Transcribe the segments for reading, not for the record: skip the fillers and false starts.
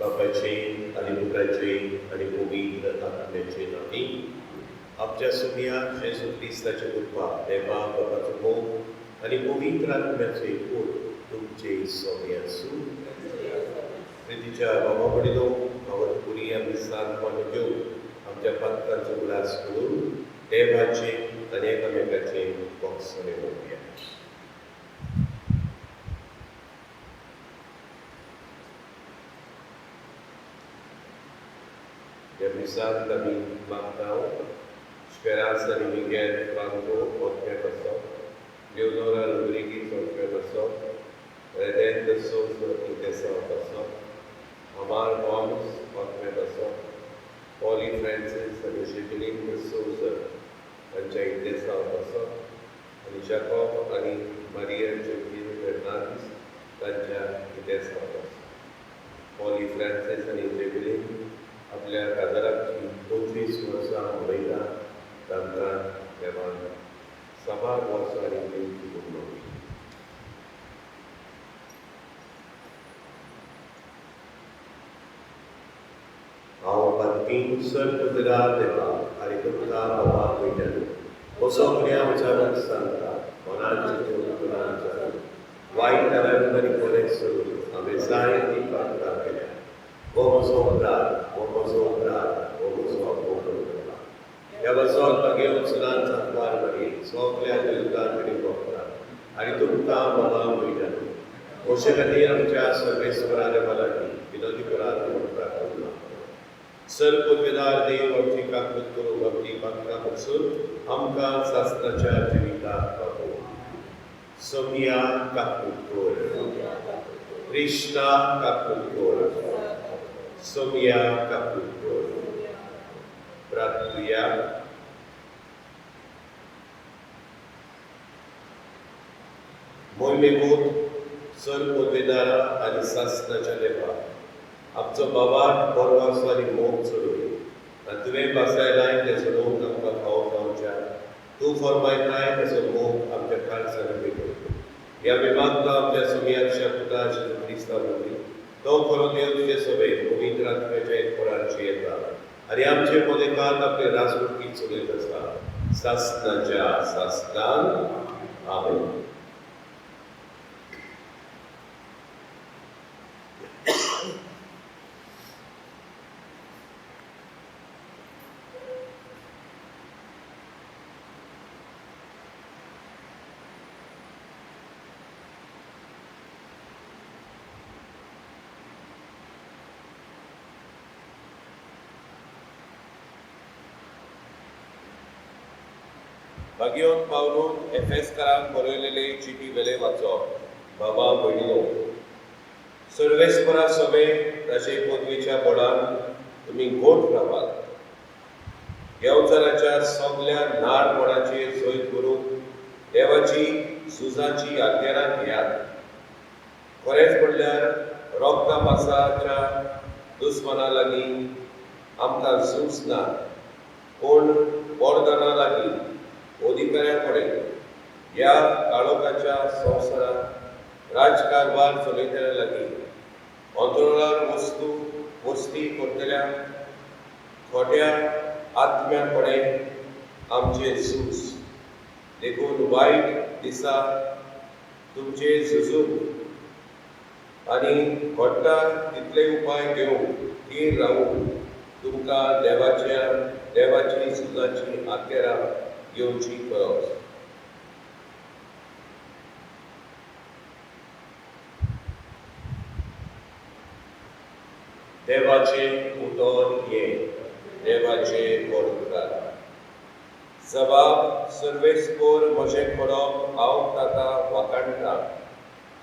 बापाचे आनी पुत्राचे आनी पवित्र आत्म्याचे नांवी आमच्या सोमया जेजू क्रिस्ताचे कृपा, देवा बापाचो मोग आनी पवित्र आत्म्याचो एकवट तुमचे सोमे आसूं. प्रितीच्या बाबा वडिलो भावतपुरी आमी सांत मानून घेवन आमच्या पातकांचो उगडास करून देवाचे आनी एकामेकाचे भोगसणे म्हणुया. ह्या मिसांत आमी मागता स्पेरांस आनी मिगेल फ्रांको ओतम्या पासत, लिओनोरा रोद्रिगीस ओतम्या पासत, रेदेंत सोज इंतेसांव पासत, अमार गोम्स ओतम्या पासत, पॉली फ्रांसीस आनी जेकलीन सोज हांच्या इंतेसांव पासत आनी जाकॉब आनी मारिया जोकीन फेर्नांदीस तांच्या इंतेसांव पासत. पॉली फ्रांसीस आनी जेकलीन आपल्या काजाराची 25 वर्सां मनयता, तांकां देवान साबार वर्सां आनी दिवची पूर्ण. हांव पातकी सर्वपदरार देवा आनी तुमकां बाबा वयल्यान असो गुन्यांव विचारून सांगता, मनान चिंतून मनान विचारून वायट आनी बरें सोडून हांवें जाय ती पातकां केल्या. हो म्हजो अपराध, हो म्हजो अपराध, हो म्हजो अपराध. ह्या बसोन मागीर सदांच सांतवार मागीर सगल्या देवतां कडेन भोगता आनी तुमकां बाबा वयल्यान अशे खातीर आमच्या सर्वेस्वरा देवा लागीं विनोदी करात म्हूण प्रार्थना. सर्वपदवेदार देव आमची काकूत करूंक आमची पातकां पसून आमकां सासणाच्या जिविताक पावोवं. सोमिया काकूत कर, कृष्णा काकूत कर, सोमिया काकूत कर. प्रार्थुया. मोहिमेकूत सर्वपदवेदारा आनी सासणाच्या देवा आमचो बाबाक बरो आसो आनी मोग चडय आनी तुवें भासायलाय तें चडोवंक आमकां फावो जावच्या तूं फॉर्मायताय तेजो मोग आमच्या काळजान पेटोवं. ह्या आमी मागता आमच्या सोमयाच्या पुता जेजू क्रिस्ता वरवीं, तो खरो देव तुजे सभेत पवित्र आत्म्याच्या एकपणाची येता आनी आमचे मदेकांत आपले राजवटकी चलयत आसा सासणाच्या सासणान. आमेन. भाग्योन पावलून एफेसकारांक बरयलेले चिटी वेले वाचप. बाबा भयणीनो, सर्वेस्परा सभे ताचे पदवेच्या बळान तुमी गोठ रावात. देंवचाराच्या सगल्या नाडपणाचेर जैत करून देवाची झुजाची हत्यारां घेयात. खरेंच म्हणल्यार रोगता मासाच्या दुस्माना लागीं आमकां झूज ना, पूण बरदाना लागीं अधिकाऱ्यां कडेन ह्या काळोखाच्या संवसारांत राजकारभार चलयतल्या लागीं अंतराळार वस्तू वस्ती करतल्या खोट्या आत्म्या कडेन आमचें झूज. देखून वायट दिसा तुमचें झुजूंक आनी घडटा तितले उपाय घेवंक थीर रावूंक तुमकां देवाची झुजाची हत्यारां घेवची गरज. देवाचें उतर हें, देवाचें बरोबरार. जबाब सर्वेस्पोर म्हजें खडप हांव ताका वाखाणटा,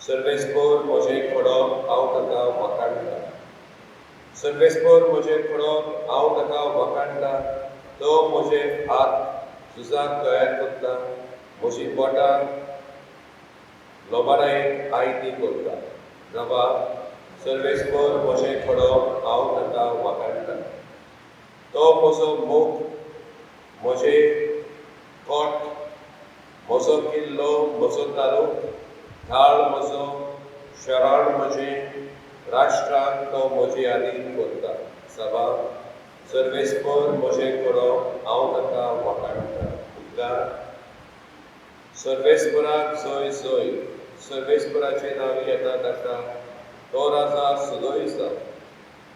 सर्वेस्पोर म्हजें खडप हांव ताका वाखाणटा, सर्वेस्पोर म्हजें खडप हांव ताका वाखाणटा. तो म्हजे हात झुजाक तयार करता, म्हजी बोटां लोबारायेक आयती करता. जबाब सर्वेस्पोर म्हजें खडप हांव ताका वाखाणटा. तो म्हजो मोग, म्हजें कोट, म्हजो किल्लो, म्हजो तालूक, ढाळ म्हजो, शरण म्हजें, राष्ट्रांक तो म्हजे आदीन करता. सभा सर्वेस्पर म्हजें करो, हांव ताका वाखाणटा. उद्गार. सर्वेस्पराक जय जय. सर्वेस्पराचें नांव येता ताका, तो राजा सदय जावं.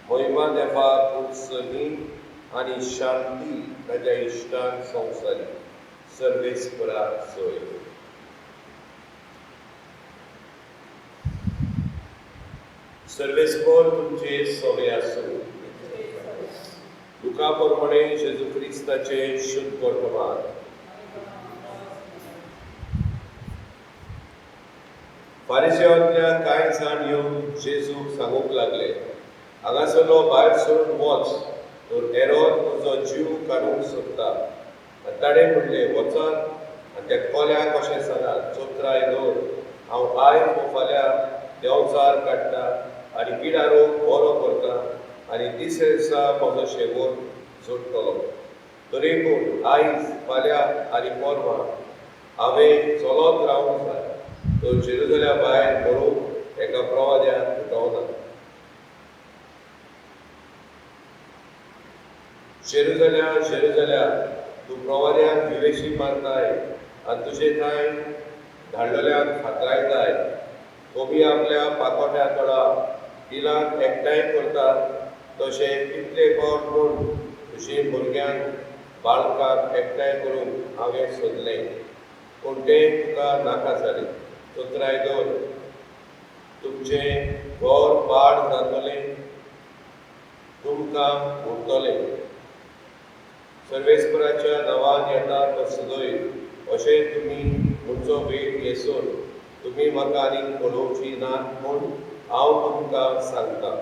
महिमा देवाक उत्सवी आनी शांती ताज्या इश्टान संवसारी. सर्वेस्पराक जय. सर्वेस्पर तुमचे सगळे आसूं. लुका प्रमाणे जेजू क्रिस्ताचें शुद्ध वर्तमान. फारिसियांतल्या कांय जाण येवन जेजूक सांगूंक लागले, हांगासरलो भायर सरून वच, तर हेरोद तुजो जीव काडूंक सोदता. आनी ताणें म्हणलें, वचात आनी त्या कोल्याक अशें सांगात, चोत्राय धर, हांव आयज वो फाल्यां देंवचार काडटा आनी पिडारोग बरो करता आनी तिसऱ्या दिसा म्हजो शेवट जोडटलो. तरी पूण आयज फाल्यां आनी परवां हांवें चलत रावंक जाय, तर जेरुजल्या भायर मरूंक एका प्रवाद्याक उठवना. जेरुजल्या जेरुजल्या, तूं प्रवाद्याक विवेशी मारताय आनी तुजे ठांय धाडलेल्यांक फातरायताय. कोबी आपल्या पाकोट्या तळा पिलांक एकठांय करतात तशें कितले फावट म्हूण तुजे भुरग्यांक बाळकांक एकठांय करूंक हांवें सोदलें, पूण तें तुका नाका जालें. चोत्राय धर, तुमचें घर पाड जातलें, तुमकां उरतलें. सर्वेस्पराच्या नांवान येता तो सदय अशें तुमी म्हणचो वेळ येसर तुमी म्हाका आनीक पळोवची नात म्हूण हांव तुमकां सांगता.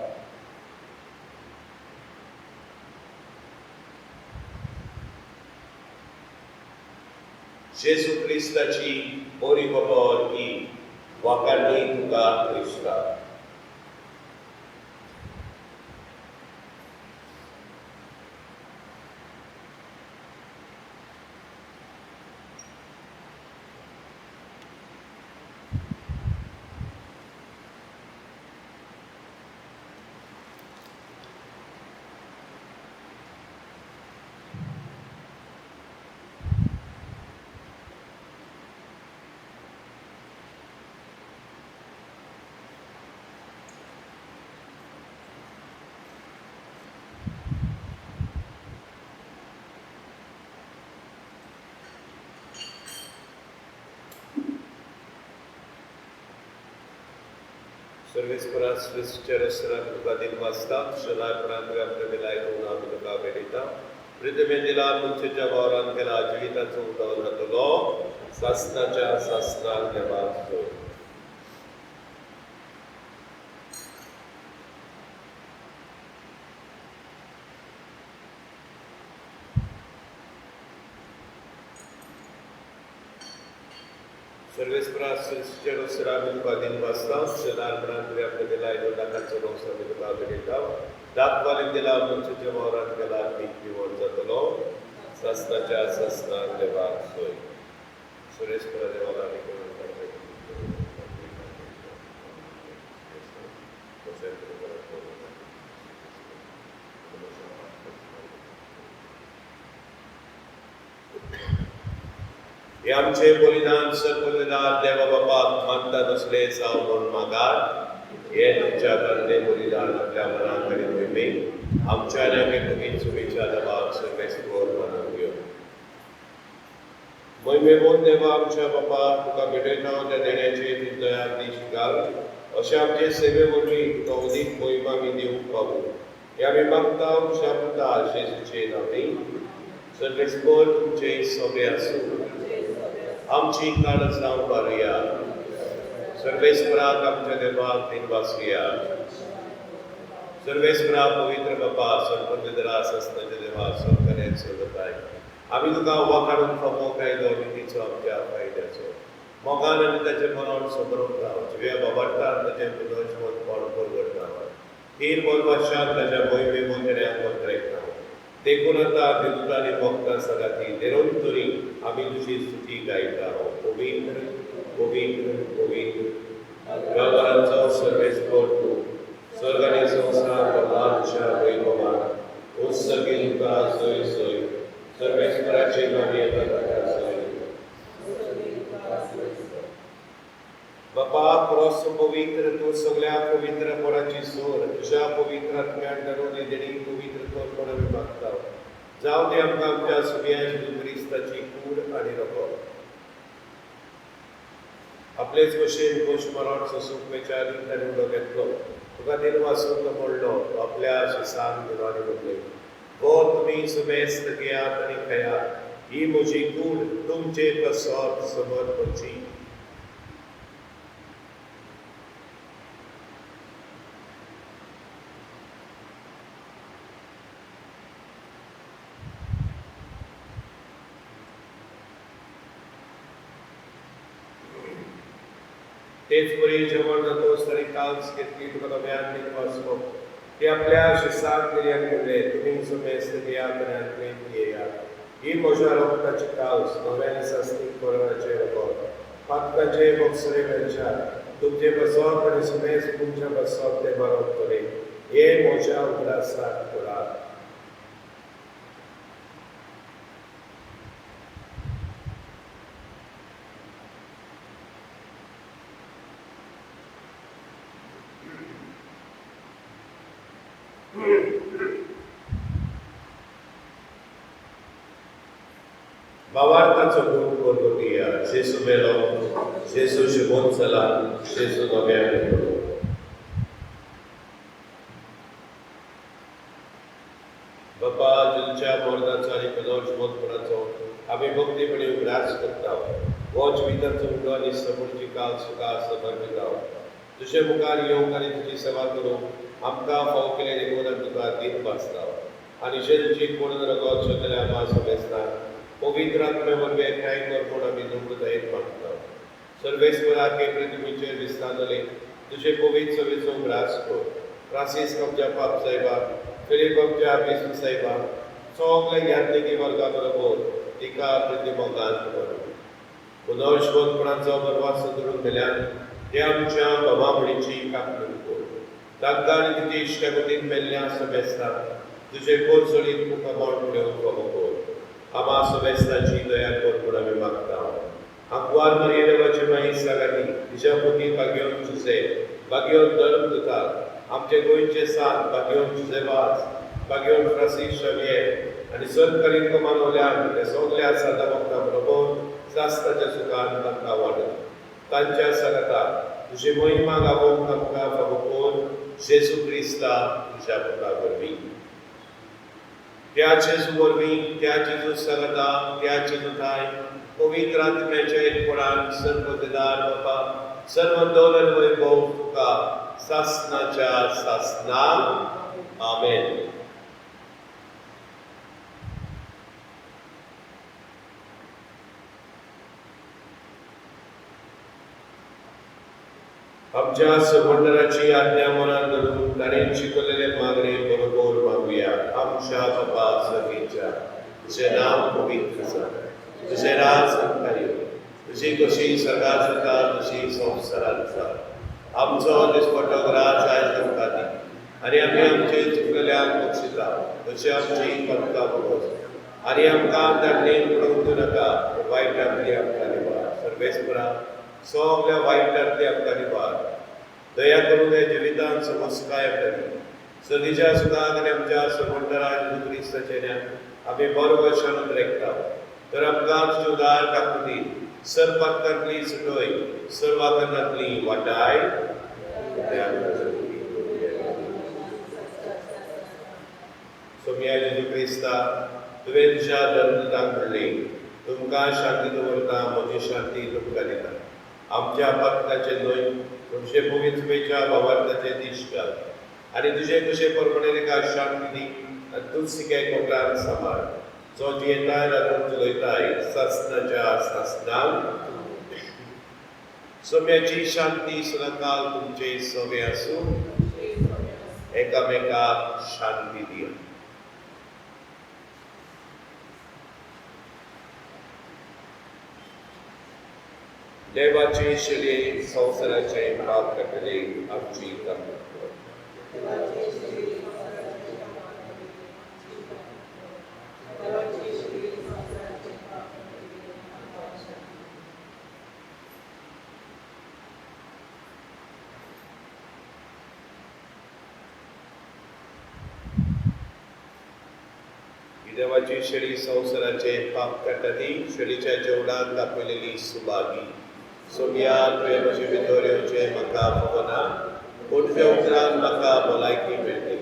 जेजू क्रिस्ताची बरी खबर ही. वाखाणणी तुका क्रिस्ता. सर्वेस्परा श्रेश्ठ रसरा तुका दिनवासता शलापणांत आमकां दिलाय दोन आमी तुका भेटयता. प्रितमेन दिला मनशाच्या वावरान केला जिविताचो उदक जातलो सासनाच्या सासनाक देवाक जय. सर्वेस्परा श्रेश्ठ रसरा आमी तुका दिनवासता शलापणांत आमकां दिलाय दोन लाखांचो रोस आमी तुका भेटयता. दाखवालेन दिला मनशाच्या वावरान केला पीक पिवण जातलो सासनाच्या सासनाक देवाक जय. सुरेशपुरा देवाला आमी करून हे आमचे बलिदान सर्वबलिदान देवा बापाक मानता तसले जावं म्हूण मागात. हे तुमच्या घरले बलिदान आपल्या मनाक आनी मोहिमेक आमच्या आनी आमी तुमी चुकीच्या देवाक सर्वेस्पर मानून घेवं. मोहिमेवून देवा आमच्या बापा तुका भेटयता त्या देण्याचे तूं दया दीश घाल, अशें आमचे सेवे वरवीं तुका अदीक मोहिमा आमी दिवंक पावूं. हे आमी मागता आमच्या जेजूचे नांवी. सर्वेस्पर तुमचे सगळे आसूं. आमची काळजां उबारुया. सर्वेस्पराक आमच्या देवाक दिनवासुया. सर्वेस्परा पवित्र बापा सर्वपंदरा सस्नाच्या देवा सरकारान सोदताय आमी तुका वाखाणून फावो कायदो नितीचो आमच्या फायद्याचो मोगान आनी ताचें मरण समरोवता जिव्या बाबाटान ताचें पुनर्जीवनपण परगटता तीन वर्सां ताच्या मोहिमे मोठ्या पत्रेकता. देखून आतां देवता आनी भक्तां सगाती निरंतरी आमी तुजी स्तुती गायता. पवित्र पवित्र पवित्र गवरांचो सर्वेस्पर तूं देणी पवित्र कर म्हूण आमी मागता. जावं ती आमकां आमच्या सुम्या जेजू क्रिस्ताची कूड आनी रगत. आपलेच भशेन खोश मरण सोसूंक वेचारी ताणें उडो घेतलो. तुका दिनवासून तो मोडलो, तो आपल्या शिसान दिलो आनी म्हणलें, हो तुमी सुमेस्त घेयात आनी खेयात, ही म्हजी कूड तुमचे पासत समर्पची. तेच वरी जेवण जातोच ताणें काल्स घेतली, तुका नव्यान दिनवासलो, ती आपल्या शिसाक दिली आनी म्हणलें, तुमी सुमेस्त घेयात आनी हातूंत पियेयात, ही म्हज्या रगताची काल्स नव्यान सासणीक मरणाचें रगत, पातकाचे बक्षरे मेळच्यात तुमचे पासत आनी सुमेस्त तुमच्या पासत तें मरतलें, हें म्हज्या उगडासाक करात. भावार्थाचो गुण करगोटिया जेजू मेलो, जेजू जिवंत जाला, जेजू नव्यान येतलो. बापा, जेजूच्या मरणाचो आनी पुनर्जिवंतपणाचो आमी भक्तीपणी उगडास करता. हो जिविताचो उडो आनी समूर्ची काल सुखा समर्पिता. तुजे मुखार येवंक आनी तुजी सेवा करूंक आमकां फावो केलें देखून आमी तुका दिन भासता. आनी जेजूची कोण रगत सगल्या आमा समेस्ता पवित्र आत्मे वरवीं एकठांय कर म्हूण आमी नम्रतायेन मागता. सर्वेस्परा के पृथ्वीचेर विस्तारले तुजे पवित्र सभेचो उगडास कर. फ्रांसीस आमच्या पाप साहेबा, फिलीप आमच्या बिस्प साहेबा, सगल्या याज्ञिकी वर्गा बरोबर तिका प्रतिमोगान कर. पुनर्जिवंतपणाचो बरवास धरून मेल्यान ते आमच्या बाबा म्हणीची काकणूक कर. तांकां आनी तुजी इश्टागतीन मेल्ल्या समेस्तांक तुजे कोरसोळीत मुखामळ पळोवंक फावो कर. आमा समेस्ताची दया कर म्हूण आमी मागता. आंकवार मरिये देवाचे माई सागानी, तिच्या पुती बागयोन जुजे, बागयोन धर्मदूतार, आमचे गोंयचे सांत बागयोन जुजे वाज, बागयोन फ्रांसीस शावियेर आनी सरकारी कमानवल्यान ते सगल्या सादा भक्तां बरोबर सास्ताच्या सुखान तांकां वाडत. तांच्या सांगाताक तुजी महिमा गावोवंक आमकां फावो कर, जेजू क्रिस्ता तुज्या पुता वरवीं. त्या जेजू वरवीं, त्या जेजू सांगाता, त्या जेजू थांय पवित्र आत्म्याच्या एकपणान सर्वदार बापा, सर्व दौलत वैभव तुका सासनाच्या सासनाक. आमेन. आमच्या समंडराची आज्ञा मनान धरून ताणें शिकवलेले मागणे बरोबर मागुया. आमच्या बाबा सर्गेच्या, तुजें नांव पवित्र जावं, तुजें राज आमकां येवं, तुजी कशी स्वर्गांत जाता तशी संवसारांत जावं. आमचो दिसपट्टो राज आयज आमकां दी आनी आमी आमचे चुकलेल्यांक बक्षिता तशी आमची पथकां बरोस आनी आमकां दाखणेन पडोवंक दिवं नाका, पूण वायटांतली आमकां निवार. सर्वेस्परा, सगल्या वायटांतली आमकां निवार. दया करून ह्या जिवितांत समस्काय आमकां दी. सदीच्या सुखाक आनी आमच्या समंडरा जेजू क्रिस्ताच्या न्यान आमी बरो वचन रेखता. तर आमकां तुजे उदार काकुती सर्वांतली सुटोय, सर्वांतली वाटाय. सोम्या जेजू क्रिस्ता, तुवें तुज्या धर्मदूतांक म्हणलें, तुमकां शांती दवरता, म्हजी शांती तुमकां दिता. आमच्या पातकाचें न्हय पूण तुजे पवित्र सभेच्या भावार्थाचें दीश घाल आनी तुजे कशे प्रमाणे ताका शांती दी आनी तूंच तिका कोटान सांबाळ, जो जियेताय रातून चलयताय सासनाच्या सासनाक. सोम्याची शांती सदांकाल तुमचे सवे आसूं. एकामेकाक शांती दिया. देवाचे शिले संवसाराचे पाप काडटले आमची कामना कर. देवाची शेळी संवसाराचे पाप काडटा ती शेळीच्या जेवणान दाखयलेली सुभागी. सोम्या, तुवें म्हजे भितर येवचें म्हाका फावना, पूण तुज्या उतरान म्हाका भलायकी मेळटली.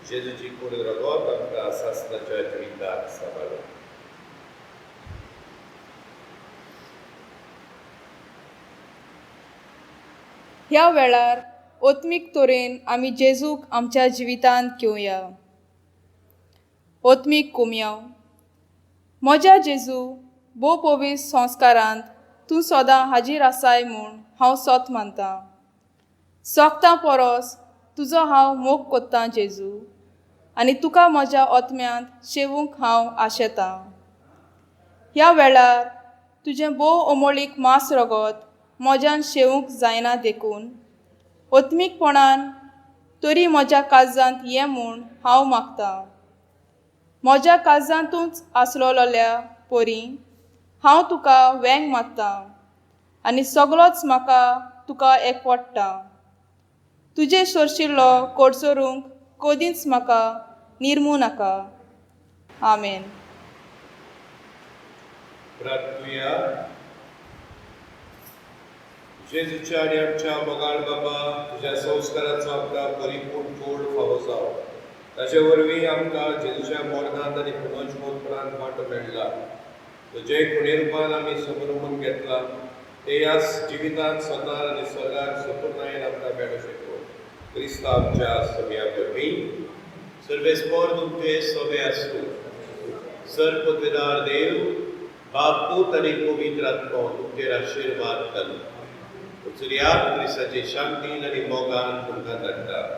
जेजूची कूड रगत आमकां सासणाच्या जिविताक सांबाळूं. ह्या वेळार ओत्मीक तरेन आमी जेजूक आमच्या जिवितांत घेवया. ओत्मीक कोमयाव. म्हज्या जेजू, भोव पवित्र संस्कारांत तूं सदां हाजीर आसाय म्हूण हांव सत मानतां. सोगतां परस तुजो हांव मोग कोत्तां जेजू, आनी तुका म्हज्या ओत्म्यांत शेवूंक हांव आशेतां. ह्या वेळार तुजें भोव अमोळीक मांस रगत म्हज्यान शेवूंक जायना देखून ओत्मीकपणान तरी म्हज्या काळजांत ये म्हूण हांव मागतां. म्हज्या काळजांतूच आसलोल्या परी हांव तुका वेंग मारतां आनी सगळोच म्हाका तुका एकवडटा. तुजे सोरशिल्लो कोडसोरूंक कदींच म्हाका निर्मू नाका. आमेन. प्रार्थुया. जेजूच्या आनी आमच्या मोगाळ बाबा, तुज्या संस्काराचो आमकां परिपूर्ण गोड फावो जावं. ताचे वरवीं आमकां जेजूच्या मरणांत आनी पुनर्जिवंतपणांत वांटो मेळ्ळा. तुजे खुणे रुपान आमी समर्पण घेतला ते ह्या जिवितांत सदां आनी स्वर्गार सपूर्णायेन आमकां मेळूं शकूं. क्रिस्तांव आमच्या सगळ्या वरवीं. सर्वेस्पोर तुमचे सगळे आसूं. सर पदवेदार देव बाप, पूत आनी पवित्र आत्मो तुमचेर आशिर्वाद घालूं. उचलयात, क्रिस्ताचे शांतीन आनी मोगान तुमकां धाडटा.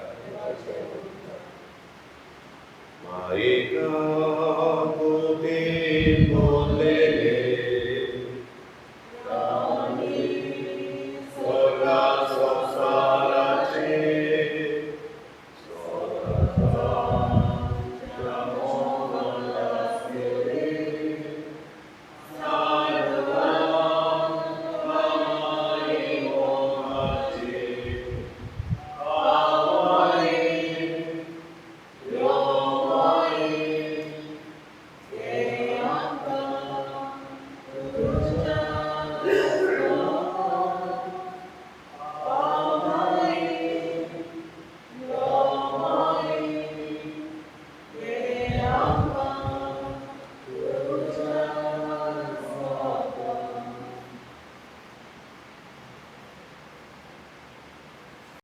मायेका.